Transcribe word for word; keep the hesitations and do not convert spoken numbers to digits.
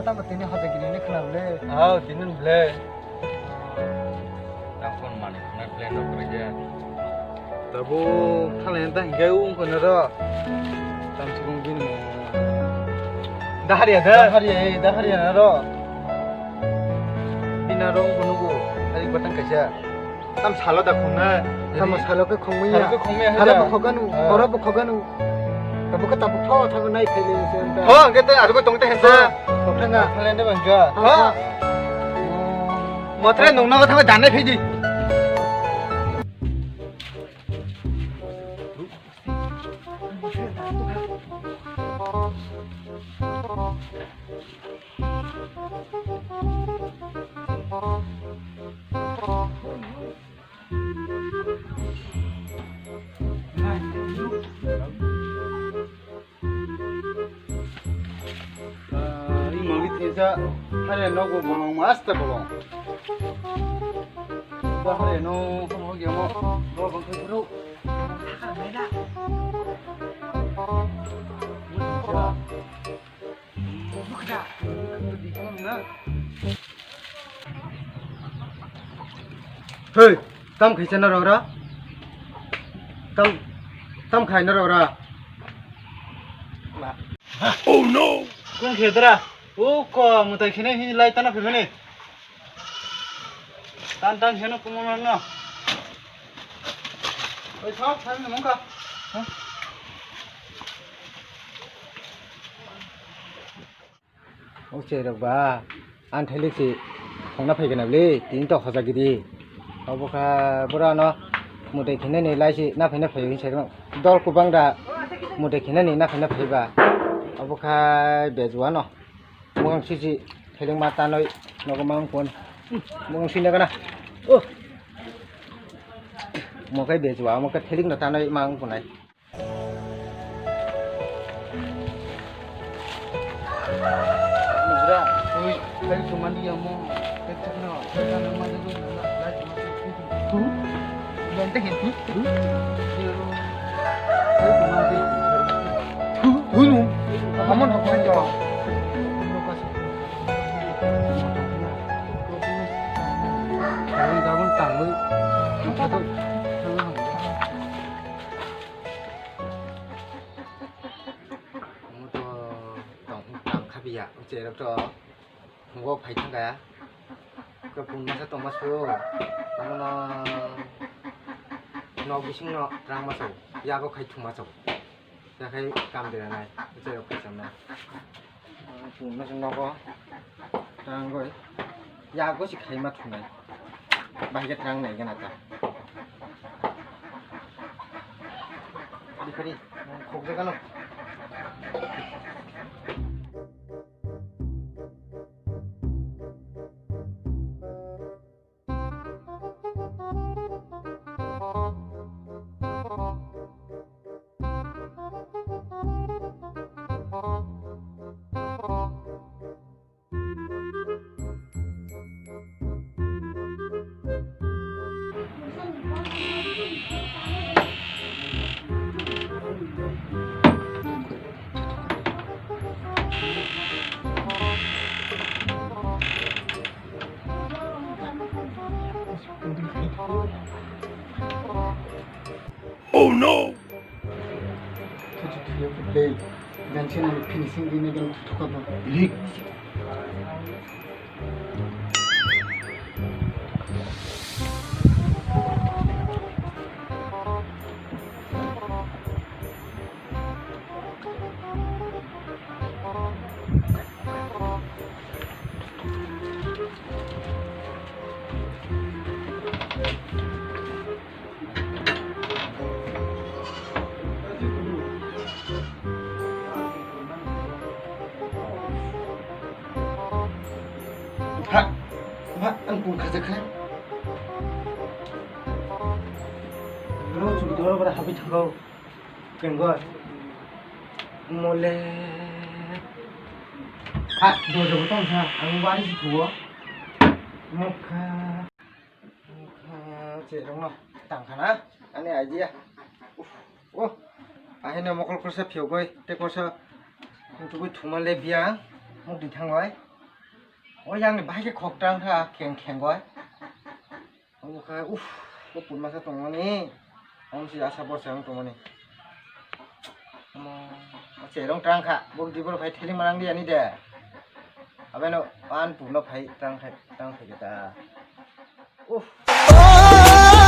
Tamo tini hoja gini ni khna ble. Hao, tini ble. Tang phone mani khna ble no kore je. Tabu khala enta hingai ung kono ro. Tam sukung bini mo. Dahariya da? Dahariya, eh, dahariya na ro. Bina ro ung kono bu. Hari batang kaisa. Tam salo da khongna. Tamo salo khe khongmaya. Salo khe khongmaya. Salo bo khoganu, ah, horo bo khoganu. Tabuk khe tabuk tho thango nai phai le se enta. Ho, hwnkhe tei aswk tong tei hensa. Ho, thok thanga. Thale ne bang ja. Ho. Motre nung nago thango janai phai di. Ah, i mangli tisa, hare no go bolong mas ta bolong. Ba hare no, ko ho ge mo, go bang ko bro. Hei, tam khaisa na rora? Tam, tam khai na rora? Oh no! Kung khedra? O ko mutai khene hi lai tana phimani. Tan tan kheno kumono no. Oi thok thang mungka. O cherok ba, ang thailik si khongna phai gana bwle, tini to hoja gidi. Obo kha bwrano mutai khinani lai si na phaina phai hinwi sai dol kubang da mutai khinani na phaina phai ba. Obo kha bejuano mwkhang sisi thailik ma tanwi nogo ma wng kun. Mwkhang sini gana. Oh. Mo kai bejua, mo kai thailik no tanwi ma wng kunai. Nubra, ui, kai tumani ya mo, kai chakna, kai chakna ma de ui, na, na, na, na, na, te hin, hmm? Kai tumani. Hu, hu, nu. Amon ko ko. Kai gabon tangwi. Omo to tong, tong kha biya, cherok to ngo phai thang kaya. Khe pun masa tong masu, omo no nok bising no twlang masu, yago khai thung masu, yakhai kam dera nai, cherok khai cham nai. Chwng no chwng nogo tangoi yago si khaima thunai. Bahai khe tang nai gana ta. Di khari khok jaga no. Oh no! Thuchu thuya phutlei, ganchi nani finishing ri nai gana thuthuka bo. Rik. Ha, ma, ang kung khajakha. Bro, chukdor bara habi thango. Kengo. Mole. Ha, dojo botong sa, ang wari si thuo. Mokha. Cherokno tangkha na ani idea. Uf, oh, ahino mokol korsa phiyogoi, tei korsa tubui thuma le biya, mukdi thangbai. O yang ni bahai khe khok tang kha kheng kheng goi. Omo kha, uff, bo pun masa tongmani. Omo si asa bor se ang tongmani. Omo, o cherong tang kha. Bo di bor phai theli manang di ani de. Abeno an pun no phai tang thai, tang thai ta. Uff.